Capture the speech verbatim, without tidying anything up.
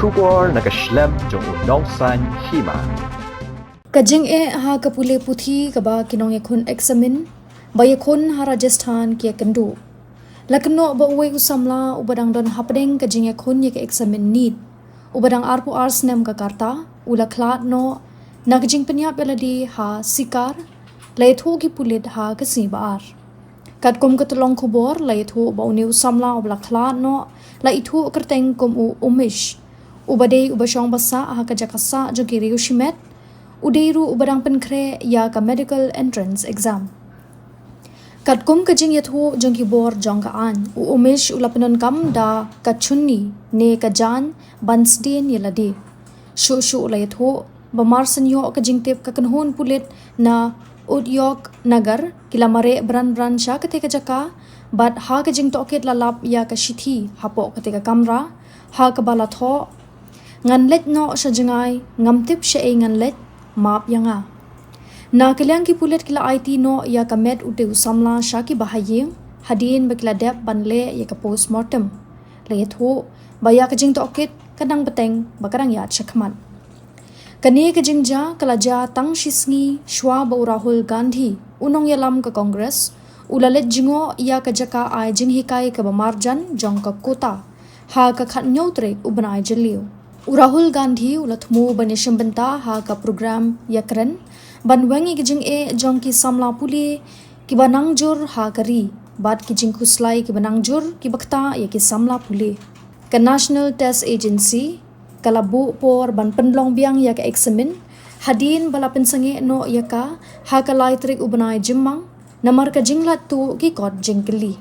Khubor na ka shlem jong u Nongsaiñ Hima. Ka jingeh ha ka pule puthi kaba ki nongïakhun eksamin ba ïakhun ha Rajasthan ki ïakynduh. La kynnoh ba uwei u samla uba dang don hapdeng ka jingïakhun ïa ka eksamin NEET, uba dang arphew ar snem ka rta, u la khlad noh na ka jingpynïap ïalade ha Sikar, la ïathuh ki pulit ha ka sngi ba ar. Katkum ka tyllong khubor, la ïathuh ba une u samla uba la khlad noh la ithuh kyrteng kum u Umesh, uba dei uba shong ba sah ha ka jaka sah jong ki riew shimet, u dei ruh uba dang pynkhreh ïa ka medical entrance exam. Katkum ka jingïathuh jong ki bor jong ka aiñ, u Umesh u la pyndonkam da ka chunni ne ka jaiñ ban sdien ïalade. Shuh shuh la ïathuh ba marshen ïoh ka jingtip ka kynhun pulit na Udyog Nagar ki la mareh bran bran sha katei ka jaka, bad ha ka jingtohkit la lap ïa ka shithi hapoh katei ka kamra, ha kaba la thoh: "Ngan leit noh sha jngai, ngam tip shaei ngan leit, map ïa nga." Na ka liang ki pulit ki la aiti noh ïa ka met utei u samla sha ki bahaïing, hadien ba ki la dep ban leh ïa ka postmortem. La ïathuh ba ïa ka jingtohkit ka dang bteng bad ka dang ïaid shakhmat. Kane ka jingjia ka la jia tang shi sngi shuwa ba u Rahul Gandhi, u nongïalam ka Congress, u la leit jngoh ïa ka jaka ai jinghikai kaba marjan jong ka Quetta ha ka khathynñiew tarik u bnai Jylliew. U Rahul Gandhi u la thmu ban ïashim bynta ha ka program ïakren ban weng ïa ka jingeh jong ki samla pule kiba nang jur ha ka ri, bad ki jingkhuslai kiba nang jur kiba ktah ïa ki samla pule. Ka National Test Agency ka la buh por ban pynlong biang ïa ka eksamin, hadien ba la pynsangeh noh ïa ka ha ka lai tarik u bnai Jymmang, namar ka jinglait tuh ki kot jingkylli.